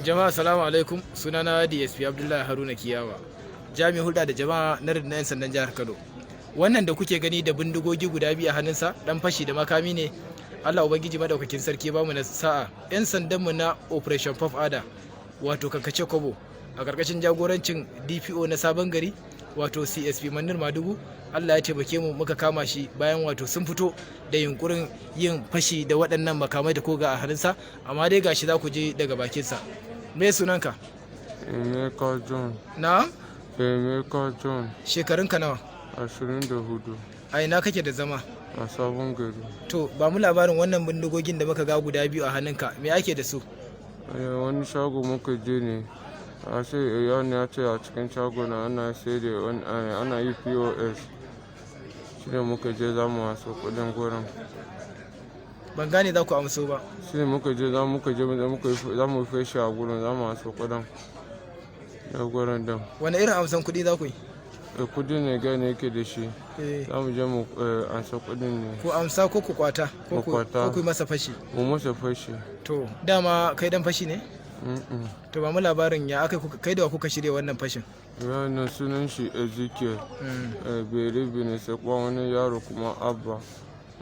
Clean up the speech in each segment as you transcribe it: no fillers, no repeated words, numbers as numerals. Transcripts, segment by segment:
Jama'a, salamu alaikum. Sunana DSP Abdullahi Haruna Kiyawa, jami'in hulɗa da jama'a na rundunar 'yan sandan jihar Kano. Wannan da kuke gani da bindigogi guda biyu a hannunsa dan fashi da makami ne. Allah Ubangiji madaukakin sarki ba mu na sa'a, 'yan sandanmu na Operation Puff Adder, wato kankace kobo, a ƙarƙashin jagorancin DPO na Sabon Gari, wato CSP Manir Madugu, Allah ya taimake mu muka kama shi bayan wato sun fito da yunkurin yin fashi da waɗannan makamai da koga a hannunsa. Amma dai gashi za ku je daga bakinsa. Me sunanka? Emeka John. Na? Emeka John. Shekarunka nawa? 24. A ina kake da zama? A Sabon Gari. To, ba mu labarin wannan bindigogin da muka ga guda biyu a hannunka, me ake da su? Wani shago muka je ne. A sai ya ne ya ce a cikin shago na ana sai da ana yi POS. Shi ne muka je za mu anso kuɗin gurin. Ban gane za ku amso ba. Shi ne muka je za muka je za mu fashi a gurin, za mu anso kuɗin. Da gurin din. Wani irin amsan kuɗi za ku yi? Kudi ne gane yake da shi. Za mu je mu ansa kuɗin ne. Ku amsa ko ku kwata ko Mu ku kwata. ko ku yi masa fashi? Mu masa fashi. To, dama kai dan fashi ne? Mm-mm. To, ba mu labarin ya aka kai da wa kuka shirya wannan fashin. Yaron sunan shi Ezekiel. Bere ne, sai kuma wani yaro kuma Abba.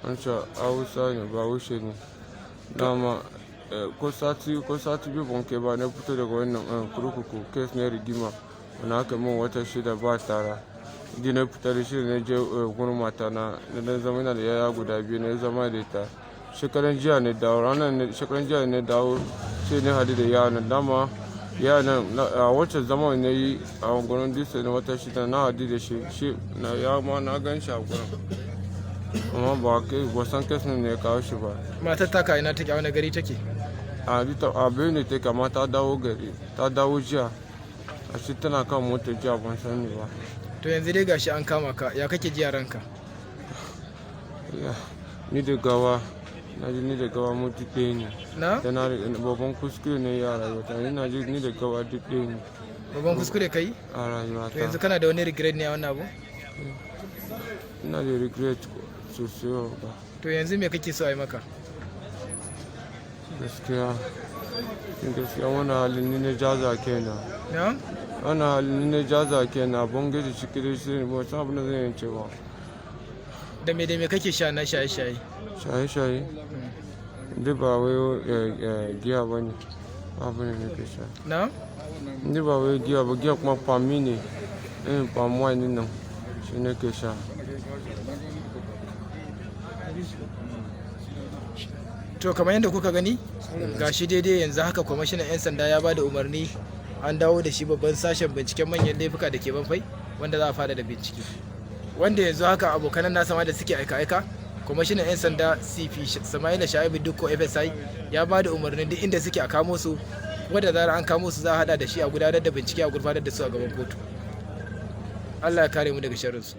Wancan Hausa ne, Bahaushe ne. Dama ko sati 2 ban kai ba na fito daga wannan kurkuku, case na rigima. Wani aka min wata 6 ba tara. Ji na fita da shi na je gurin matana na zama, ina da yaya guda biyu, na zama da ita. Shekaran jiya ne dawo, ranar ne shekaran jiya ne dawo, sai na hadu da yaran. Dama yaran a wancan zaman na yi a gurin dutse na wata 6, na hadu da shi, shi na ya ma na gan shi a gurin. Amma ba kai ba san case ne ya kawo shi ba. Matar taka ina take, a wani gari take? A ita a Benue take, amma ta dawo gari, ta dawo jiya. A shi tana kan mota jiya, ban sani ba. To, yanzu dai gashi an kama ka, ya kake ji a ranka? Ni da gawa, na ji ni da gawa mu duk ɗaya ne. Na? Da na babban kuskure ne ya rayuwata, ni na ji ni da gawa duk ɗaya ne. Babban kuskure kai? A rayuwata. To, yanzu kana da wani regret ne a wannan abu? Ina da regret sosai ba. To, yanzu me kake so a yi maka? Gaskiya, gaskiya wannan halin ni na jaza kaina. Na? Wannan halin ni na jaza kaina, bangiji ciki da shi ne ba san abin da zan yi cewa. Da me kake sha na shaye-shaye? Shaye-shaye? Duk ba wai giya ba ne, abu ne nake sha. Na? Ni ba wai giya ba, giya kuma pami ne, irin palm wine nan shi nake sha. To, kamar yadda kuka gani, gashi daidai yanzu haka kwamishinan 'yan sanda ya ba da umarni an dawo da shi babban sashen binciken manyan laifuka da ke Banfai, wanda za a fara da bincike. Wanda yanzu haka abokanan nasa ma da suke aika-aika, kwamishinan 'yan sanda CP Samaila Sha'ibu Dukko FSI ya ba da umarnin duk inda suke a kamo su, kuma da zarar an kamo su za a hada da shi a gudanar da bincike, a gurfanar da su a gaban kotu. Allah ya kare mu daga sharrinsu.